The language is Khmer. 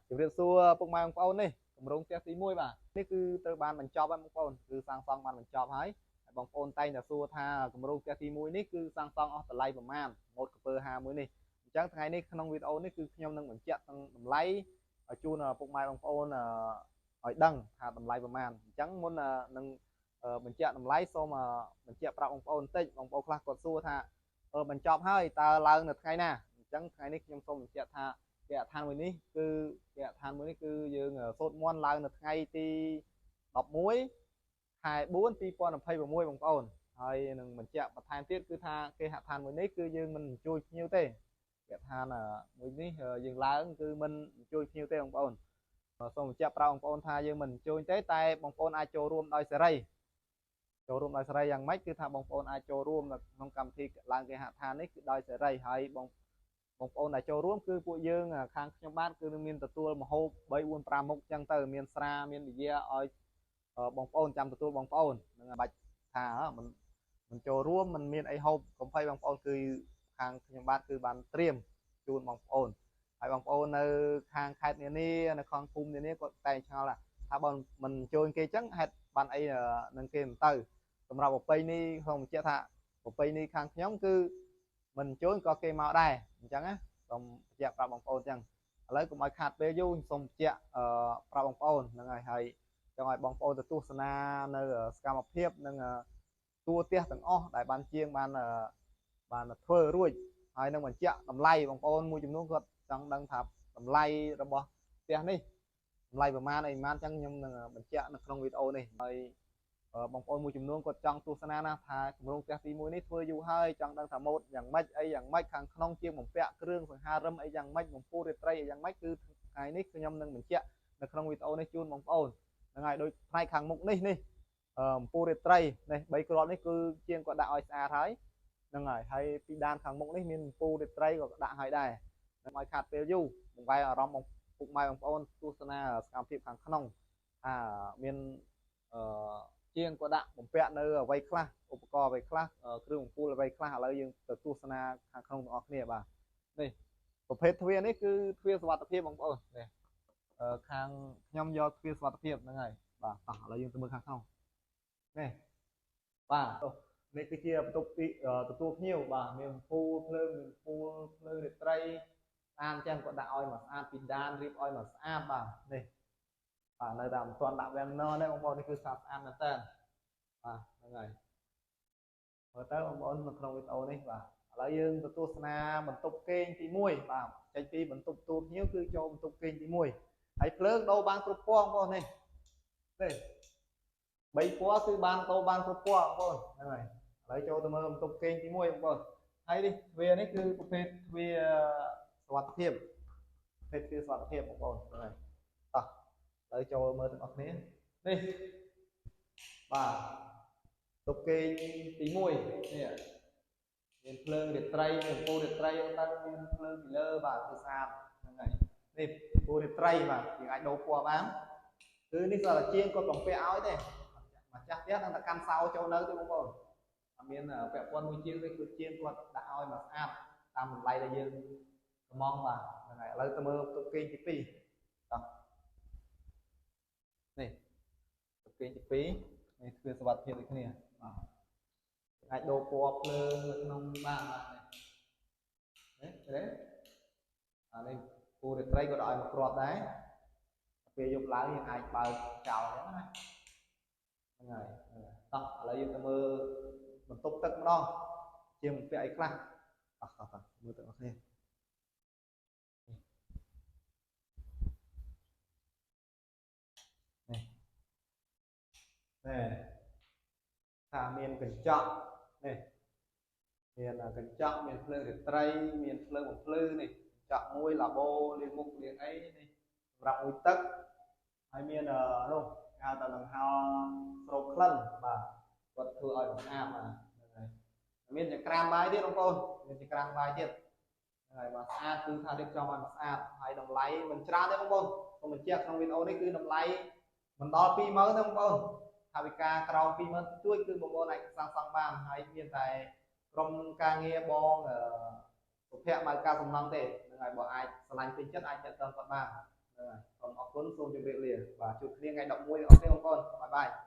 ជំរាបសួរពុកម៉ែបងប្អូននេះគម្រោងផ្ទះទី1បាទនេះគឺត្រូវបានបញ្ចប់ហើយបងប្អូនគឺសាងសង់បានបញ្ចប់ហើយហើយបងប្អូនតែងតែសួរថាគម្រោងផ្ទះទី1នេះគឺសាងសង់អស់តម្លៃប្រមាណម៉ូតកពើ51នេះអញ្ចឹងថ្ងៃនេះក្នុងវីដេអូនេះគឺខ្ញុំនឹងបញ្ជាក់ទាំងតម្លៃឲ្យជូនពុកម៉ែបងប្អូនឲ្យដឹងថាតម្លៃប្រមាណអញ្ចឹងមុននឹងបញ្ជាក់តម្លៃសូមបញ្ជាក់ប្រាប់បងប្អូនបន្តិចបងប្អូនខ្លះគាត់សួរថាបញ្ចប់ហើយតើឡើងនៅថ្ងៃណាអញ្ចឹងថ្ងៃនេះខ្ញុំសូមបញ្ជាក់ថាគេហដ្ឋានមួយនេះគឺគេហដ្ឋានមួយនេះគឺយើងសូត្រមន្តឡើងនៅថ្ងៃទី11ខែ4 2026បងប្អូនហើយនឹងបញ្ជាក់បន្ថែមទៀតគឺថាគេហដ្ឋានមួយនេះគឺយើងមិនអញ្ជើញភ្ញៀវទេគេហដ្ឋានមួយនេះយើងឡើងគឺមិនអញ្ជើញភ្ញៀវទេបងប្អូនសូមបញ្ជាក់ប្រាប់បងប្អូនថាយើងមិនអញ្ជើញទេតែបងប្អូនអាចចូលរួមដោយសេរីចូលរួមដោយសេរីយ៉ាងម៉េចគឺថាបងប្អូនអាចចូលរួមនៅក្នុងកម្មវិធីឡើងគេហដ្ឋាននេះគឺដោយសេរីហើយបងប្អូនដែលចូលរួមគឺពួកយើងខាងខ្ញុំបាទគឺនឹងមានទទួលម្ហូប3 4 5មុខចឹងទៅមានស្រាមានប៊ីយ៉ាឲ្យបងប្អូនចាំទទួលបងប្អូននឹងបាច់ថាមិនចូលរួមមិនមានអីហូបកុំភ័យបងប្អូនគឺខាងខ្ញុំបាទគឺបានត្រៀមជូនបងប្អូនហើយបងប្អូននៅខាងខេត្តនានានៅខាងភូមិនានាគាត់តែងឆ្ងល់ថាបើមិនចូលគេចឹងហេតុបានអីនឹងគេមិនទៅសម្រាប់ប្រពៃណីខ្ញុំបញ្ជាក់ថាប្រពៃណីខាងខ្ញុំគឺមិនចូលក៏គេមកដែរអញ្ចឹងណាសូមបញ្ជាក់ប្រាប់បងប្អូនអញ្ចឹងឥឡូវកុំឲ្យខាតពេលយូរសូមបញ្ជាក់ប្រាប់បងប្អូនហ្នឹងហើយហើយចង់ឲ្យបងប្អូនទៅទស្សនានៅសកម្មភាពនិងតួផ្ទះទាំងអស់ដែលបានជាងបានធ្វើរួចហើយនឹងបញ្ជាក់តម្លៃបងប្អូនមួយចំនួនគាត់ចង់ដឹងថាតម្លៃរបស់ផ្ទះនេះតម្លៃប្រមាណអីប្រមាណអញ្ចឹងខ្ញុំនឹងបញ្ជាក់នៅក្នុងវីដេអូនេះហើយបងប្អូនមួយចំនួនគាត់ចង់ទស្សនាណាថាគម្រោងផ្ទះទី1នេះធ្វើយូរហើយចង់ដឹងថាម៉ូតយ៉ាងម៉េចអីយ៉ាងម៉េចខាងក្នុងជាងបំពាក់គ្រឿងសង្ហារឹមអីយ៉ាងម៉េចបំពូរាត្រីអីយ៉ាងម៉េចគឺថ្ងៃនេះខ្ញុំនឹងបញ្ជាក់នៅក្នុងវីដេអូនេះជូនបងប្អូនហ្នឹងហើយដូចផ្នែកខាងមុខនេះនេះអំពូរាត្រីនេះ3គ្រាប់នេះគឺជាងគាត់ដាក់ឲ្យស្អាតហើយហ្នឹងហើយហើយពីដានខាងមុខនេះមានអំពូរាត្រីក៏ដាក់ឲ្យដែរដើម្បីឲ្យខាតពេលយូរបង្វែរអារម្មណ៍បងពុកម៉ែបងប្អូនទស្សនាសកម្មភាពខាងក្នុងថាមានអឺជាងក៏ដាក់បំពាក់នៅអ្វីខ្លះឧបករណ៍អ្វីខ្លះគ្រឿងបំពូលអ្វីខ្លះឥឡូវយើងទៅទស្សនាខាងក្នុងទាំងអស់គ្នាបាទនេះប្រភេទទ្វារនេះគឺទ្វារសុវត្ថិភាពបងប្អូននេះខាងខ្ញុំយកទ្វារសុវត្ថិភាពហ្នឹងហើយបាទតោះឥឡូវយើងទៅមើលខាងក្នុងនេះបាទនេះគឺជាបន្ទប់ទីទទួលភ្ញៀវបាទមានអំពូលភ្លើងមានអំពូលភ្លើងរាត្រីស្អាតអញ្ចឹងគាត់ដាក់ឲ្យមកស្អាតពីដានរៀបឲ្យមកស្អាតបាទនេះបាទនៅតែមិនទាន់ដាក់វាំងនទេបងប្អូននេះគឺស្អាតស្អាតមែនតើបាទហ្នឹងហើយមើលទៅបងប្អូននៅក្នុងវីដេអូនេះបាទឥឡូវយើងទៅទស្សនាបន្ទប់គេងទី1បាទចេញពីបន្ទប់ទូភ្ញៀវគឺចូលបន្ទប់គេងទី1ហើយភ្លើងដូរបានគ្រប់ពណ៌បងប្អូននេះនេះ3ពណ៌គឺបានដូរបានគ្រប់ពណ៌បងប្អូនហ្នឹងហើយឥឡូវចូលទៅមើលបន្ទប់គេងទី1បងប្អូនហើយនេះទ្វារនេះគឺប្រភេទទ្វារសុវត្ថិភាពប្រភេទទ្វារសុវត្ថិភាពបងប្អូនហ្នឹងហើយតោះឥឡូវចូលមើលទាំងអស់គ្នានេះបាទបន្ទប់គេងទី1នេះមានភ្លើងរាត្រីមានអំពូលរាត្រីទៅមានភ្លើងពីលើបាទគឺស្អាតហ្នឹងហើយនេះអំពូលរាត្រីបាទយើងអាចដូរពណ៌បានគឺនេះគ្រាន់តែជាងគាត់បំពាក់ឲ្យទេម្ចាស់ផ្ទះនឹងតែកាន់សោចូលនៅទេបងប្អូនអត់មានពាក់ព័ន្ធមួយជាងទេគឺជាងគាត់ដាក់ឲ្យមកស្អាតតាមតម្លៃដែលយើងកំងបាទហ្នឹងហើយឥឡូវទៅមើលបន្ទប់គេងទី2តោះនេះបន្ទប់គេងទី2នេះទ្វារសុវត្ថិភាពដូចគ្នាបាទអាចដូរពណ៌ភ្លើងនៅក្នុងបានបាទនេះទេអានេះពូរាត្រីក៏ដាក់ឲ្យមកគ្រាប់ដែរពេលយប់ឡើងយើងអាចបើកចោលអញ្ចឹងណាហ្នឹងហើយតោះឥឡូវយើងទៅមើលបន្ទប់ទឹកម្ដងជាងបំពាក់អីខ្លះតោះតោះតោះមើលទាំងអស់គ្នានេះនេះថាមានកញ្ចក់នេះមានកញ្ចក់មានភ្លើងរាត្រីមានភ្លើងបំភ្លឺនេះកញ្ចក់មួយឡាបូលាងមុខលាងអីនេះសម្រាប់មួយទឹកហើយមាននោះគេហៅថាដង្ហោស្រូបក្លិនបាទគាត់ធ្វើឲ្យស្អាតបាទហ្នឹងហើយមានចង្ក្រានបាយទៀតបងប្អូនមានចង្ក្រានបាយទៀតហ្នឹងហើយបាទស្អាតគឺថារៀបចំឲ្យស្អាតហើយតម្លៃមិនច្រើនទេបងប្អូនសូមបញ្ជាក់ក្នុងវីដេអូនេះគឺតម្លៃមិនដល់20000ទេបងប្អូនថវិកាក្រោម20000ទួយគឺបងប្អូនអាចសាងសង់បានហើយមានតែក្រុមការងារបងសុភ័ក្រមកការសំណង់ទេហ្នឹងហើយបើអាចឆ្លាញ់ពេញចិត្តអាចតាក់ទងគាត់បាន ហ្នឹងហើយសូមអរគុណសូមជម្រាបលាបាទជួបគ្នាថ្ងៃ11អ្នកទាំងអស់គ្នាបងប្អូន bye bye។